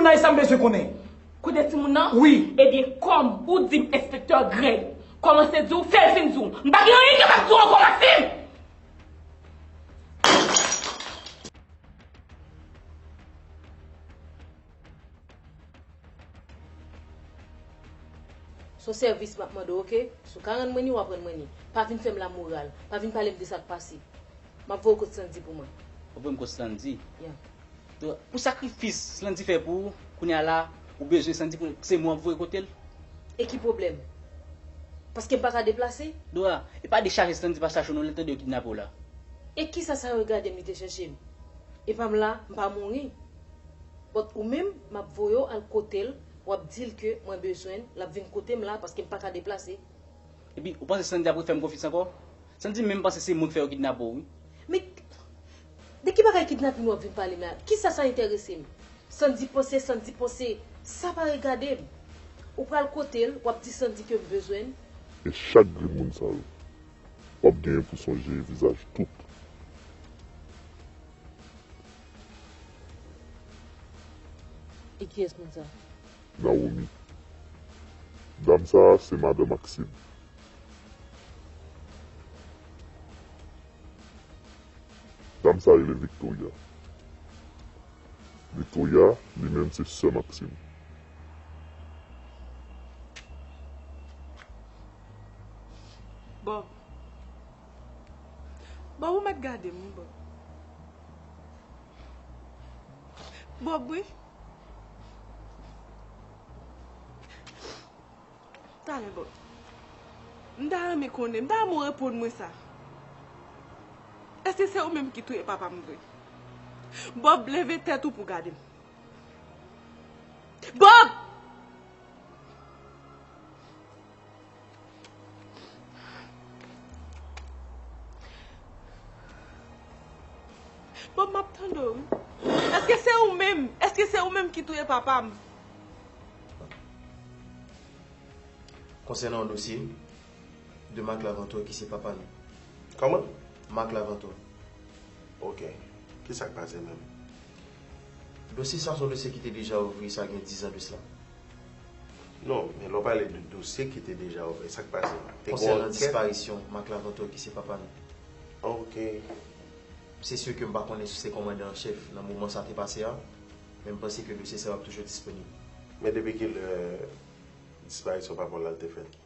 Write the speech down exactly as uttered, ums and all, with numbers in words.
Nan sa m bezwen konnen. Kote timoun nan? Wi. Ebyen, kòm ou di m enspektè Greg kòmanse di w, fè l fin di w. M pa gen anyen ke m ap di w ankò, Maxime! Se yon sèvis m ap mande w, oke? Si w ka rann mwen li, w ap rann mwen li. Pa vin fè m lamoral. Pa vin pale m de sa k pase. M ap voye w kot Sandy pou mwen. W ap voye m kot Sandy? Yeah. Pou sakrifis Sandy fè pou ou, kounye a la, ou bezwen Sandy pou se mwen w ap voye kote l? E ki pwoblèm? Paske m pa ka deplase? Dora, e pa dechaje Sandy pa chache w non, lè l tande yo kidnape w la. E kisa sa regade m li te chèche m? E pa m la, m pa mouri. But ou menm, m ap voye w al kote l, w ap di l ke mwen bezwen l, l ap vin kote m la paske m pa ka deplase. Epi, ou panse Sandy ap refè m konfyans ankò? Sandy menm panse se mwen k fè yo kidnape w wi. Men, de ki bagay kidnapin w ap vin pale m la? Kisa sa enterese m? Sandy panse, Sandy panse, sa pa regade m. Ou pral kote l, w ap di Sandy ke m bezwen l. E chak grenn moun sa yo, w ap genyen pou sonje vizaj tout. E kiyès moun sa? Nawomi. Dam sa a se madan Maxime. Dam sa a rele Victoria. Victoria, li menm se sè Maxime. Bob. Bob, ou mèt gade m, wi, Bob. Bob, wi. Talè, Bob. M ta renmen konnen, m ta renmen w reponn mwen sa. Èske se ou menm ki touye papa m vre? Bob, leve tèt ou pou w gade m. Bob! Bob, m ap tande w wi. Èske se ou menm? Èske se ou menm ki touye papa m? Konsènan yon dosye de Marc Lavanto ki se papa nou. Kòman? Marc Lavanto. Ok. Kisa k pase menm? Dosye sa se yon dosye ki te deja ouvri, sa gen dizan de sila. Non, men lè w pale de dosye ki te deja ouvri, sa k pase? Te gen yon ankèt? Konsènan disparisyon Marc Lavanto ki se papa nou. Ok. Se si ke m pa konnen si se kòmandan an chèf nan moman sa te pase a, men m panse ke dosye sa yo ap toujou disponib. Men depi kilè disparisyon papa w la te fèt?